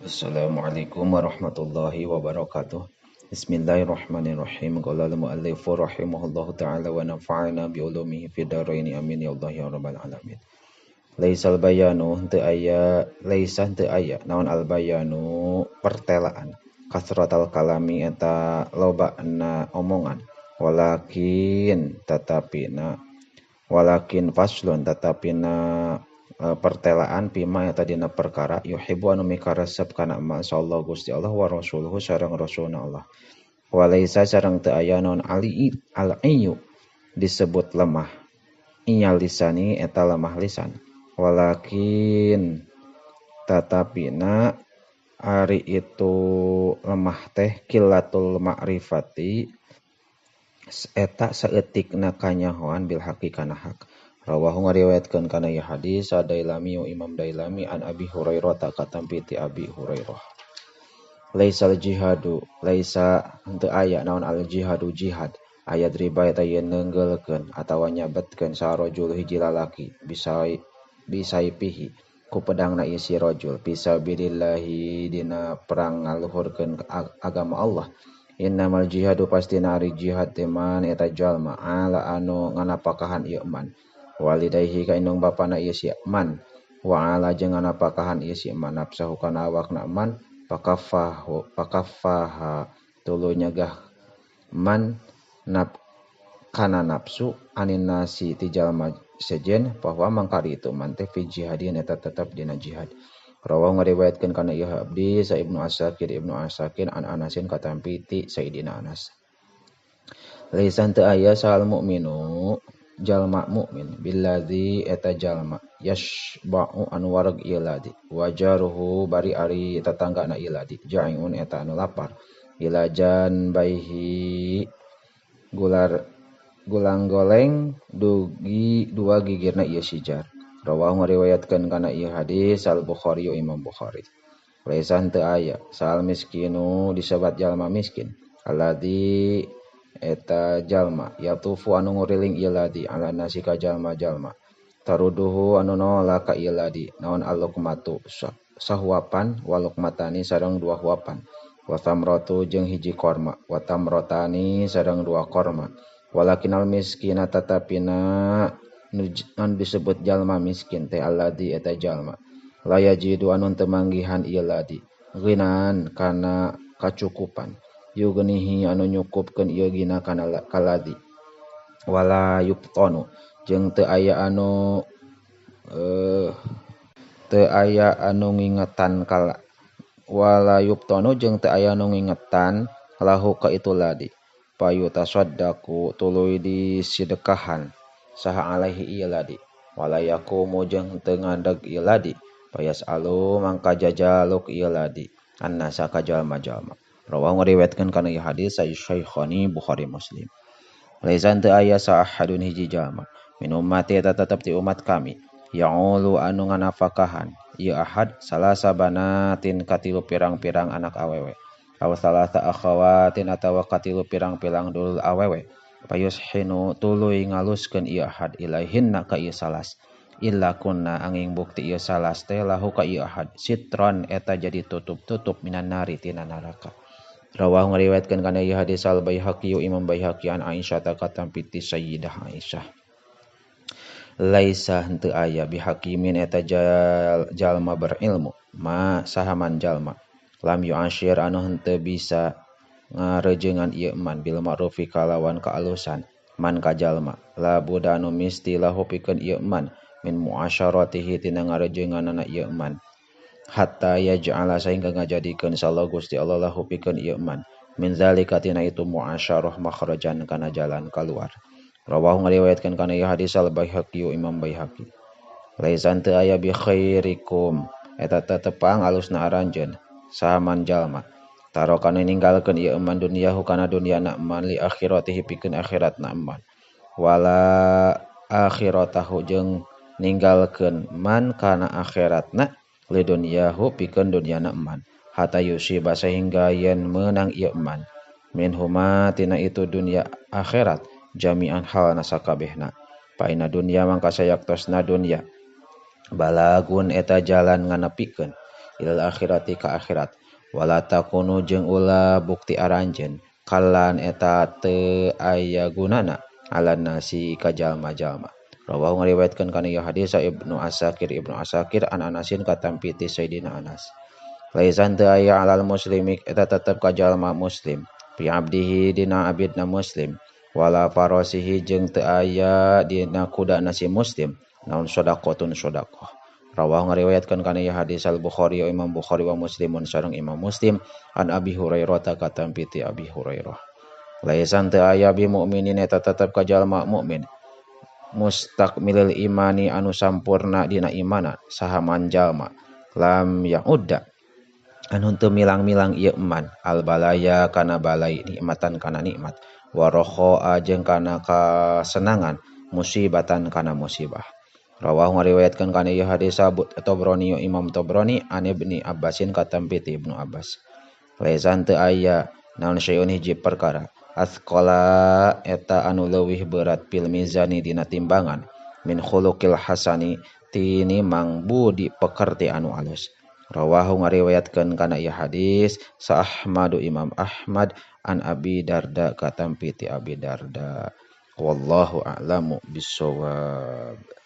Assalamualaikum warahmatullahi wabarakatuh. Bismillahirrahmanirrahim. Qala al-muallif rahimahullahu ta'ala wa nafa'ana bi ulumihi fid dharain, amin ya Allah ya rabbal alamin. Laisal bayanu henteu aya, laisa henteu aya naon al bayanu pertelaan, kasratal kalami eta lobana omongan, walakin tatapina, walakin faslun tatapina pertelaan pima eta dina perkara yuhibbu anu mikaresep kana ma sallallahu Gusti Allah wa rasuluhu sareng rasulna Allah. Walaisa sareng teu aya naon ali al-ayyu disebut lemah, iyal lisani eta lemah lisan, walakin tatapina ari itu lemah teh kilatul ma'rifati eta saeutikna kanyahoan bil haqi kana hak. Rawahu ngariwayatkeun kana ieu hadis Dailami Imam Dailami an Abi Hurairah ta katampi ti Abi Hurairah. Laisal jihadu laisa henteu aya naon al jihadu jihad ayat riba eta yen neunggeulkeun atawa nyabetkeun sarojul hiji lalaki bisaipihi ku pedangna ieu si rajul fisabilillahi dina perang ngaluhurkeun agama Allah. Innamal jihadu pastina ari jihad teh man eta jalma ala anu nganapakahan ieu man walidayhi ka indung bapana ieu si man wa ala jeung nganapakahan ieu si man nafsahu kana awakna man pakaffahu pakaffaha tuluy nyegah man nap kana nafsu anin nasi ti jalma sejen bahwa mangkari itu man teh fi jihadin eta tetep dina jihad. Rawahu ngariwayatkeun kana ieu abdi sa Ibnu Asakir Ibnu Asakir an Anasin katampi ti Sayyidina Anas. Laisan teu aya sal mukminu jalma mukmin billadzi eta jalma yashba'u anu wareg ieu ladi wajaruhu bari ari tatanggana ieu ladi jaiun eta anu lapar ilajan baihi gular gulang goleng dugi dua gigirna ieu sijar. Rawahu ngariwayatkeun kana ieu hadis Al Bukhari Imam Bukhari. Laisan teu aya sal miskinu disebat jalma miskin alladzi eta jalma yatufu anu nguriling ieu ladi ala nasi ka jalma-jalma taruduhu anu nolak ka ieu ladi naon alukmatu sahuapan walukmatani sareng dua huapan wa tamratu jeung hiji korma wa tamrotani sareng dua korma walakinal miskina tatapina anu disebut jalma miskin teh alladzi eta jalma la yajidu anu teu manggihan ieu ladi ghinan kana kacukupan yugnihi anu nyukupkeun ieu gina kana kaladi wala yubtanu jeung teu aya anu teu aya anu ngingetan kala wala yubtanu jeung teu aya anu ngingetan lahu ka itu ladi payutasaddaqu tuluy disidekahan saha alaihi ieu ladi wala yaqumu jeung teu ngadeg ieu ladi payasalu mangka jajaluk ieu ladi annasa ka jalma-jalma. Rawahu ngariwayatkeun kana ieu hadis Syaikhaini Bukhari Muslim. Laisan teu aya saahadun hiji jalma min ummati eta tetep ti umat kami ya'ulu anu nganafakahan ieu ahad salasa banatin katilu pirang-pirang anak awewe aw salasa akhawatin atawa katilu pirang-pirang dulur awewe payushinu tuluy ngaluskeun ieu ahad ilaihinna ka ieu salas illa kunna angin bukti ieu salas teh lahu ka ieu ahad sitron eta jadi tutup-tutup minan nari tina neraka. Rawahu ngariwayatkeun kana ieu hadis Al Baihaqi Imam Baihaqi an Aisyah ta katampi ti Sayyidah Aisyah. Laisa henteu aya bihakimin eta jalma berilmu ma sahaman jalma lam yu'ashir anu henteu bisa ngarejengan ieu man bil ma'rufi kalawan kaalusan man ka jalma la buda anu misti lahu pikeun ieu man min muasyaratihi tina ngarejenganana ieu man hatta yaj'ala sehingga ngajadikeun sallallahu Gusti Allah lahu pikeun ieu man min zalika tina itu muasyarah makhrajan kana jalan kaluar. Rawahu ngariwayatkeun kana ieu hadis Al Baihaqi Imam Baihaqi. Laisan teu aya bi khairikum eta tetepang alusna aranjeun sahaman jalma tarokana ninggalkeun ieu man dunyahu kana dunyana man li akhiratihi pikeun akhiratna man wala akhiratahu jeung ninggalkeun man kana akhiratna li dunyahu pikeun dunyana man hatta yusiba sehingga yen meunang ieu man min huma tina itu dunya akhirat jami'an halna sakabehna paina dunya mangka sayaktosna dunya balagun eta jalan nganepikeun Ilal akhirati ka akhirat. Wala takunu jeung ulah bukti aranjeun kalan eta teu aya gunana ala nasi ka jalma-jalma. Rawahu ngariwayatkeun kana ieu hadis Ibnu Asakir an Anasin katampi ti Sayyidina Anas. Laisan teu aya alal muslimi eta tetep ka jalma muslim fi abdihi dina abidna muslim wala farasihi jeung teu aya dina kudana si muslim naon shadaqatun shadaqah. Rawahu ngariwayatkeun kana ieu hadis Al Bukhari Imam Bukhari wa Muslimun sareng Imam Muslim an Abi Hurairah ta katampi ti Abi Hurairah. Laisan teu aya bi mukminin eta tetep ka jalma mukmin mustakmilil imani anu sampurna dina imana saha man jalma lam ya'udda anu teu milang-milang ieu iman al balaya kana balai nikmatan kana nikmat wa rakhaa jeung kana kasenangan musibatan kana musibah. Rawahu ngariwayatkeun kana ieu hadis Abu Tabrani Imam Tabrani an Ibni Abbasin katampi ti Ibnu Abbas. Laisan teu aya naon syai'un hiji perkara athqala eta anu leuwih berat fil mizani dina timbangan min khuluqil hasani tinimang budi pekerti anu alus. Rawahu ngariwayatkeun kana ieu hadis sa Ahmadu Imam Ahmad an Abi Darda katampi ti Abi Darda. Wallahu a'lamu bissawab.